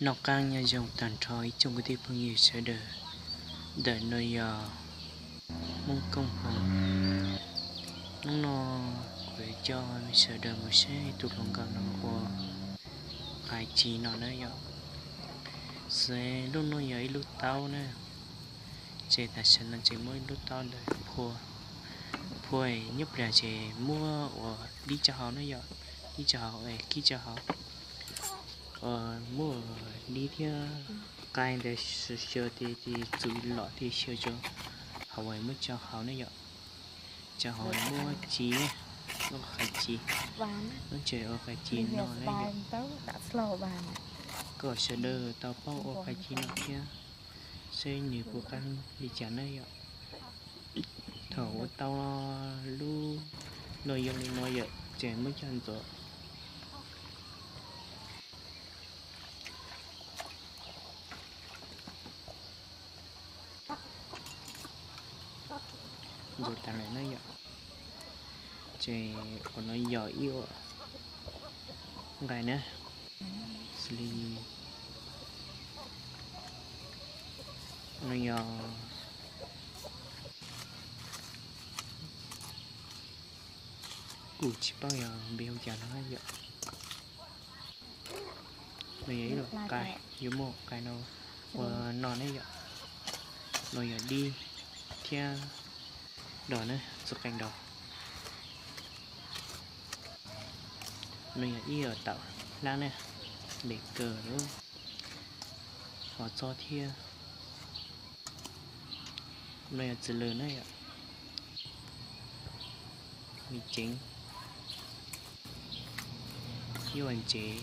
Noj qab nyob zoo tag nrho ib tsoom kwv tij phooj ywg sawv daws, ntawm no yog Hmoob Kooj Hmoo. Hnub no kuv yuav coj sawv daws mus saib tus hluas nkauj no ua qai ci no na yom. Xws lub no yog ib lub taub na, ces tam sim no ces muab ib lub taub ntawd phua, phua nyob pliag ces muab ua dib tso hauv na yom, dib tso hauv es kib tso hauv, muab dib thiab qai ntawd xyaw xyaw ces txus lom ces xyaw tso hauv es muab tso hauv na yom. Tso hauv muab ci, muab qai ci, muab tso ua qai ci no na yom. Kom sawv daws tau paub ua qai ci no thiab, saib nws puas qab li cas na yom. Thaum ua tau lub no yog li no yom, ces muab coj ntxuav. Ntxuav tas lawm na yom, ces ua no yog ib ua nqaij na, xws li no yog, kuv tsis paub yog npe hu cas no yom. No yog ib lub qai, yuav muab qai no ua no ne yom. No yog dib thiab dos na, txuj qeej dos. No yog ib yam taum hlab na, npe kaw lub qhov txob thiab. No yog txiv lws na yom, me ceev, yuav ntsev,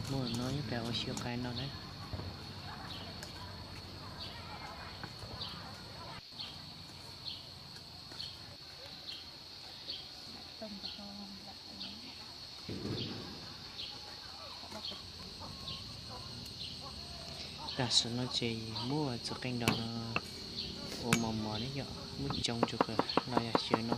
muaj no ib pliag ua xyaw qai no na. Tam sim no ces muab txiv qeej dos no ua mos mos ne yom, muab tsoo rau qhov los yog xyaw no.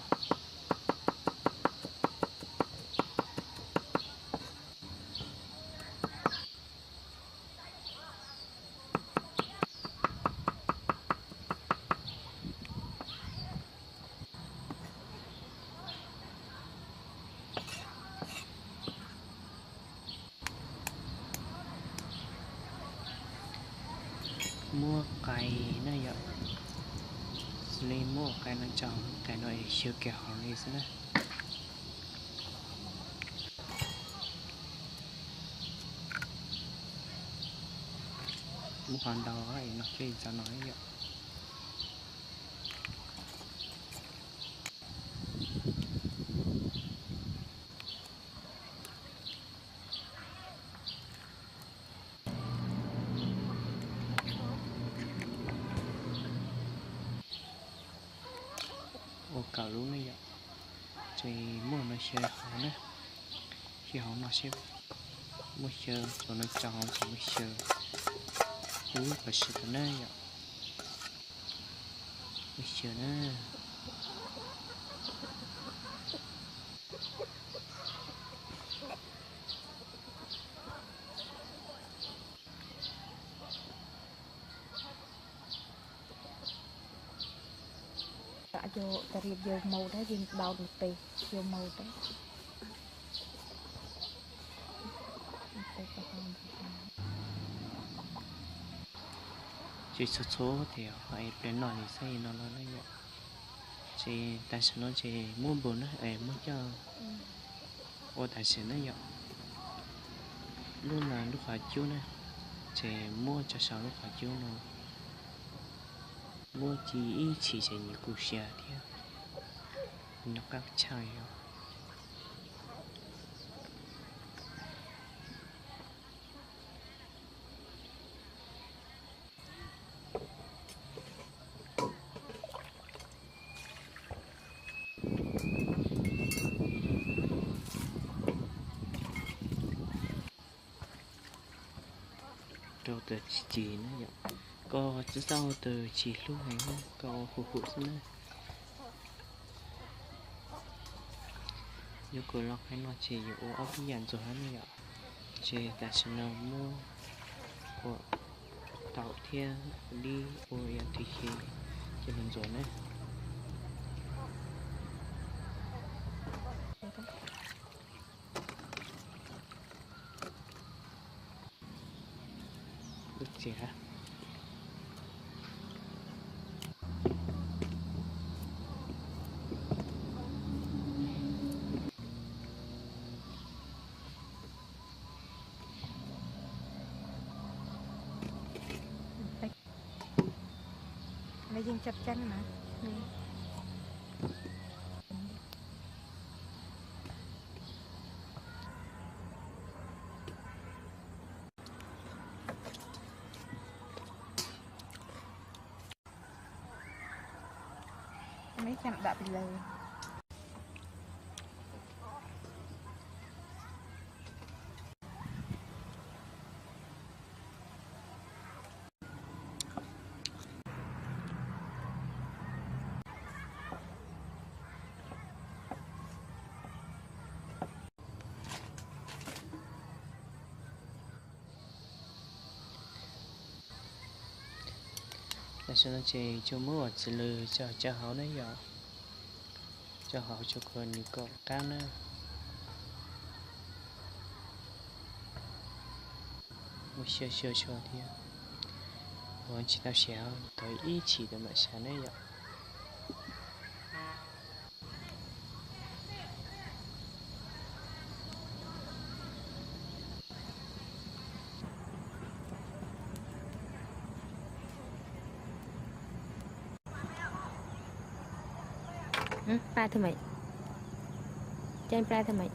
Muab qai na yom, xws li muab qai no tso, qai no es xyaw kiag hauv li xwb na. Muab qhov ntau es no peb txav no yom. Ua kaum lub ne yom, ces muab no xyaw hauv na, xyaw hauv no seb, muab xyaw tso no tso hauv ces muab xyaw, ub kom sim tau na yom, muab xyaw na. Cov riam yau mau dab yeej dau nws tes yau mau dab. Ces txhua txhua tias ho es pliag no ces xav no los na yom. Ces tam sim no ces muab npau na es muab coj ua tam sim na yom. Lub no lub qhov cub na, ces muab tso saum lub qhov cub no, muab ci ib chim ces nws kuj sia thiab, nws noj qab tshaj yom. Rau tawm tsis ci na yom, koj txawj xauj tawm tsis hlub heev, koj ua huv huv xwb na. Yuav kawm los qhov no ces yuav ua ob peb yam ntxuav hab ne yom. Ces tam sim no muab ua taum thiab ua dib ua yam twg ces coj los ntxuav na. Lub txiv hab. Yeej cov ceeb na. Meb cam dam pis lawg. Tam sim no ces tsuas muab ua txiv lws tso hauv na yom. Tso hauv tsuas kom nws kom qab na. Muab xyuas xyuas xyuas thiab. Ua tsis tau siav, tau ib chim tau mam siav ne yom. Pab thaum mem, ceeb pab thaum mem.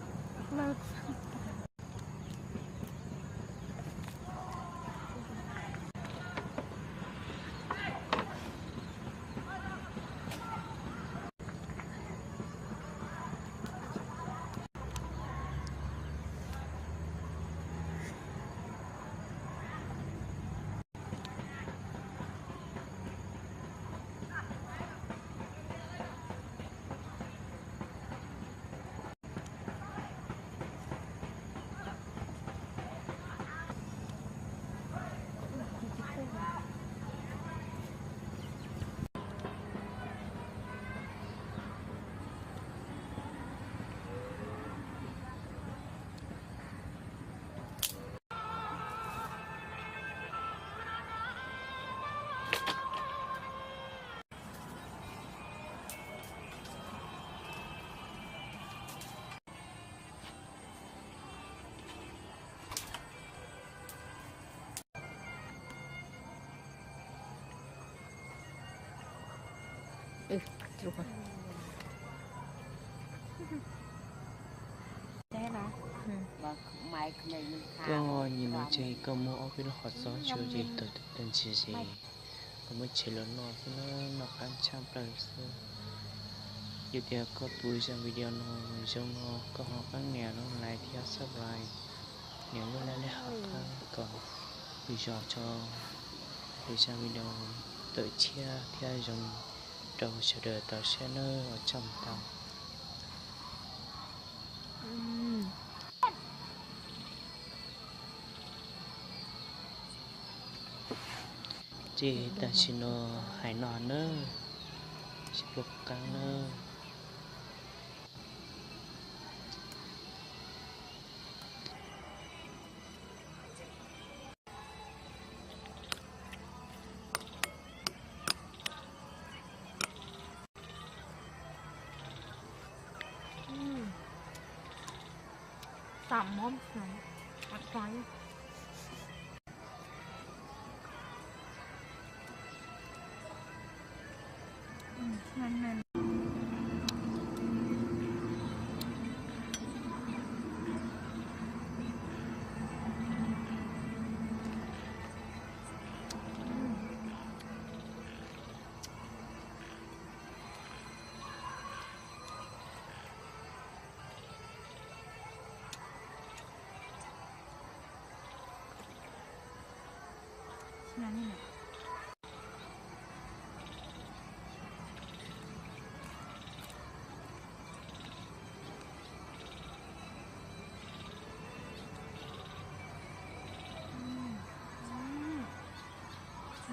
Koj nyiam no ces koj muab ob peb lub qhov txob tso ces tawg tawg ntsis ces koj muab tshem los noj xwb na, noj qab tshaj plaws xwb. Yog tias koj pum zaj video no zoo no koj ho pab nias lub like thiab subscribe, nias lub like lej hom thab kom lwm zaus tso lwm zaj video tawm tshiab thiab zoo rau sawv daws tau saib nawb, ua tsaug ntau. Ces tam sim no hais no nawb, sib pom qab nawb.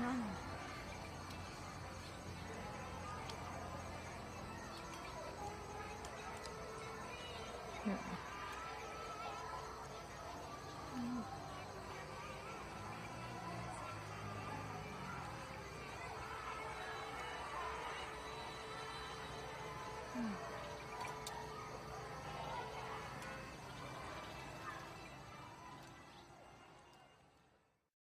Tab